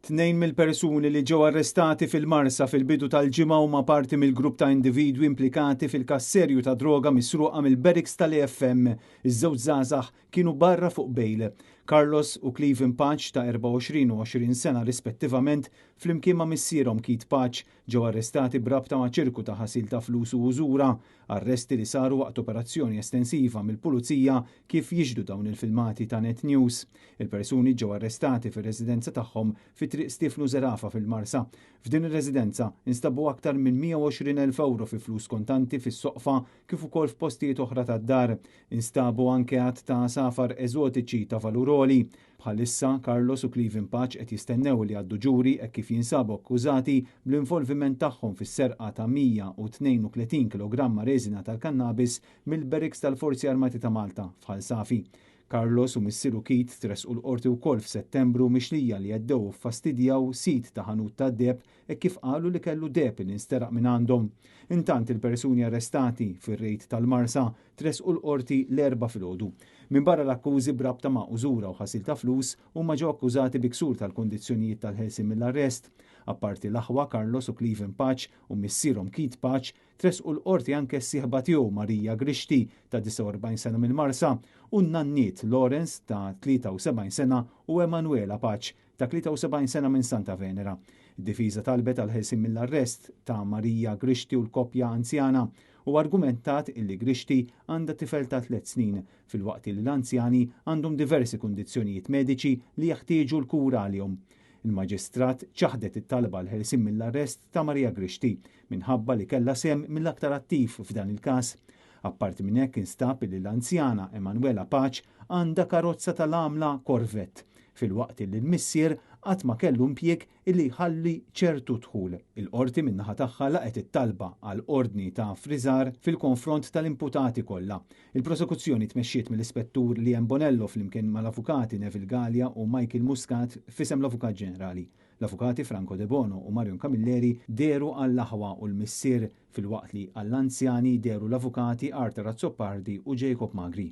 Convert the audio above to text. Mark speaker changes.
Speaker 1: Tnejn mill-persuni li ġew arrestati fil-Marsa fil-bidu tal-ġimgħa huma parti mill-grupp ta' individwi implikati fil-każ serju ta' droga misruqa mill-barracks tal-AFM. Iż-żewġ żgħażagħ kienu barra fuq bail. Carlos u Cleven Pace ta' 24 u 20 sena rispettivament flimkien ma' missierhom Keith Pace ġew arrestati b'rabta ma' ċirku ta' ħasil ta' flus u użura, arresti li saru waqt operazzjoni estensiva mill-Pulizija kif jixhdu dawn il-filmati ta' Net News. Il-persuni ġew arrestati fir-residenza tagħhom fi Triq Stiefnu Zerafa fil-Marsa. F'din ir-residenza instabu aktar minn 120,000 ewro fi flus kontanti fis-soqfa kif ukoll f'postijiet oħra tad-dar. Instabu anke għadd ta' għasafar eżotiċi ta' valur għoli. Bħalissa, Carlos u Cleven Pace qed jistennew li jgħaddu ġuri hekk kif jinsabu akkużati bl-involviment tagħhom fis-serqa ta' 132 kilogramma reżina tal-kannabis mill-barracks tal-Forzi Armati ta' Malta f'Ħal Safi. Carlos u missieru Keith tressqu l-Qorti wkoll f'Settembru mixlija li għeddew u ffastidjaw sid ta' ħanut tad-deheb hekk kif qalu li kellu deheb li nsteraq mingħandhom. Intant il-persuni arrestati fir-rejd tal-Marsa tressqu l-Qorti l-Erbgħa filgħodu. Minbarra l-akkużi b'rabta ma' użura u ħasil ta' flus, huma ġew akkużati bi ksur tal-kundizzjonijiet tal-ħelsien mill-arrest. Apparti l-aħwa Carlos u Cleven Pace u missierhom Keith Pace, Tressqu l-Qorti anke s-sieħba tiegħu Maria Grixti ta' 49 sena mill-Marsa u n-nanniet Lawrence ta' 73 sena u Emanuela Pace ta' 73 sena minn Santa Venera. Id-difiża talbet għall-ħelsien mill-arrest ta' Maria Grixti u l-koppja anzjana u argumentat illi Grixti għandha tifel ta' tliet snin filwaqt illi l-anzjani għandhom diversi kundizzjonijiet mediċi li jeħtieġu l-kura għalihom. Il-Maġistrat ċaħdet it-talba għall-ħelsien mill-arrest ta' Maria Grixti minħabba li kellha sehem mill-aktar attiv f'dan il-każ. Apparti minn hekk instab illi l-anzjana Emanuela Pace għandha karozza tal-għamla Corvette, filwaqt illi l-missier qatt ma kellu impjieg illi jħalli ċertu dħul. Il-Qorti min-naħa tagħha laqgħet it-talba għal ordni ta' ffriżar fil-konfront tal-imputati kollha. Il-prosekuzzjoni tmexxiet mill-Ispettur Liam Bonello flimkien mal-Avukati Neville Galea u Michael Muscat f'isem l-Avukat Ġenerali. L-Avukati Franco Debono u Marion Camilleri dehru għall-aħwa u l-missier filwaqt li għall-anzjani dehru l-Avukati Arthur Azzopardi u Jacob Magri.